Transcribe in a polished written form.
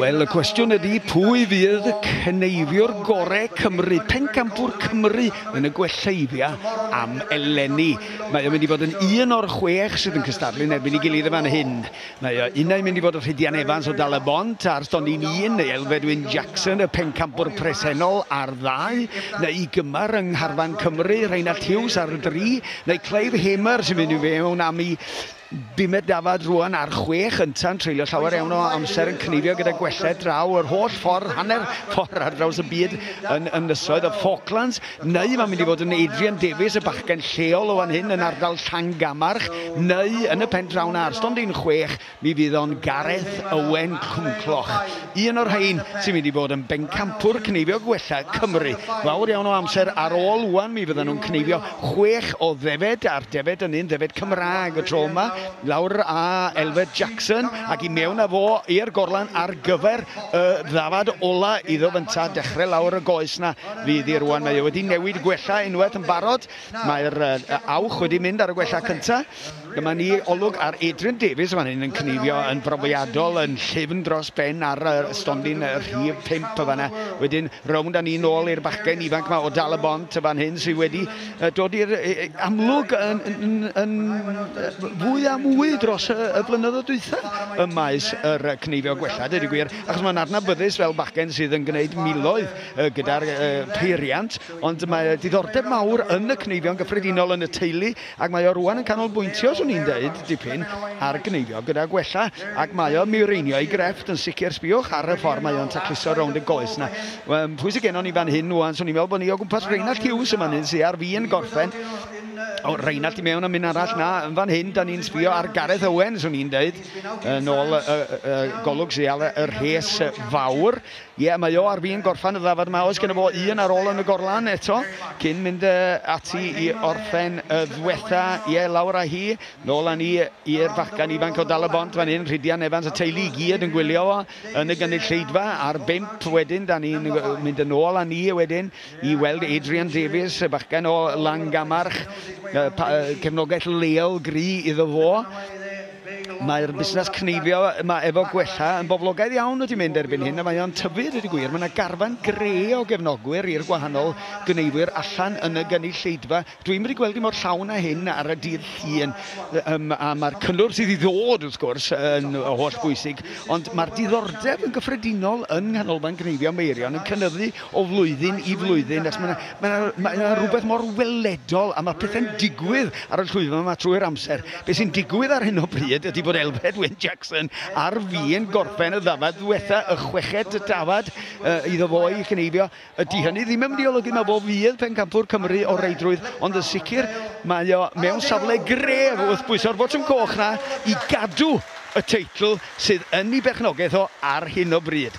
Wel, y cwestiwn ydy, pwy fydd cneifiwr gorau Cymru, pencampwr Cymru yn y gwelleifia am eleni? Mae o'n mynd i fod yn un o'r 6 sydd yn cystadlu yn erbyn ei gilydd yn fan hyn. Mae o unai'n mynd i fod y Rhydian Evans o Dal-y-bont ar stondin 1, neu Elfed Wyn Jackson, y pencampwr presennol ar 2, neu i gymar yng Ngharfan Cymru, Rheinallt Hughes ar 3, neu Clive Hamer sy'n mynd i fewn am ei bumed dafad rwan ar 6 ynta'n treulio llawer iawn o amser yn cneifio gyda gwellau draw yr holl ffordd, hanner ffordd ar draws y byd yn ynysoedd y Falklands, neu mae'n mynd i fod yn Adrian Davies, y bachgen lleol o fan hyn yn ardal Llangamarch, neu yn y pen draw na ar stondin 6, mi fydd o'n Gareth Owen Cwmcloch. Un o'r rhain sy'n mynd i fod yn bencampwr cneifio gwella Cymru. Fawr iawn o amser ar ôl wan, mi fyddan nhw'n cneifio 6 o ddefed, a'r defed yn un ddefed Cymraeg y tro yma, lawr a Elfed Jackson ac i mewn â fo i'r gorlan ar gyfer y ddafad ola iddo fynta dechrau lawr y goes na fydd i rwan. Mae o wedi newid gwella unwaith yn barod. Mae'r awch wedi mynd ar y gwella cynta. Dyma ni olwg ar Adrian Davies fan hyn yn cneifio yn brofiadol, yn llyfn dros ben ar y stondin rhif 5 y fanna. Wedyn rownd â ni nôl i'r bachgen ifanc yma o Dal-y-bont y fan hyn sydd wedi dod i'r amlwg yn fwy a mwy dros y blynyddoedd dwytha ym maes yr cneifio gwella, dweud y gwir, achos mae'n adnabyddus fel bachgen sydd yn gwneud miloedd gyda'r peiriant, ond mae diddordeb mawr yn y cneifio'n gyffredinol yn y teulu, ac mae o rwan yn canolbwyntio, swn i'n deud, dipyn ar gneifio gyda gwella, ac mae o'n mireinio ei grefft yn sicr. Sbiwch ar y ffordd mae o'n tacluso rownd y goes na. Pwy sydd gennon ni fan hyn rwan? Swn i'n meddwl bod ni o gwmpas Rheinallt Hughes yma hyn sydd ar fin gorffen. O, Rheinallt i mewn am un arall na. Yn fan hyn, da ni'n sbio ar Gareth Owen, swn i'n deud, yn ôl y golwg sydd ar y rhes fawr. Ie, mae o ar fin gorffen y ddafad yma. Oes genno fo un ar ôl yn y gorlan eto, cyn mynd ati i orffen y ddwetha. Ie, lawr â hi. Nôl â ni i'r bachgen ifanc o Dal-y-bont fan hyn, Rhydian Evans, y teulu i gyd yn gwylio fo yn y gynulleidfa. Ar 5 wedyn, da ni'n mynd yn ôl â ni wedyn i weld Adrian Davies, y bachgen o Langamarch, cefnogaeth leol gry iddo fo. Mae'r busnes cneifio yma efo gwella yn boblogaidd iawn wedi mynd erbyn hyn, a mae o'n tyfu, dweud y gwir. Mae yna garfan gre o gefnogwyr i'r gwahanol gneifwyr allan yn y gynulleidfa. Dwi'n wedi gweld i mor llawn â hyn ar y dydd Llun, a mae'r cynnwr sydd i ddod, wrth gwrs, yn holl bwysig, ond mae'r diddordeb yn gyffredinol yng Nghanolfan Gneifio Meirion yn cynyddu o flwyddyn i flwyddyn. Mae yna rhywbeth mor weledol, a mae pethau'n digwydd ar y llwyfan yma trwy'r amser. Be sy'n digwydd ar hyn o bryd ydy bod Elfed Wyn Jackson ar fin gorffen y ddafad ddiwetha, y 6fed dafad iddo fo i gneifio. Ydy hynny ddim yn mynd i olygu mae fo fydd pencampwr Cymru o reidrwydd, ond yn sicr mae o mewn safle gref wrth bwyso'r botwm coch na i gadw y teitl sydd yn ei berchnogaeth o ar hyn o bryd.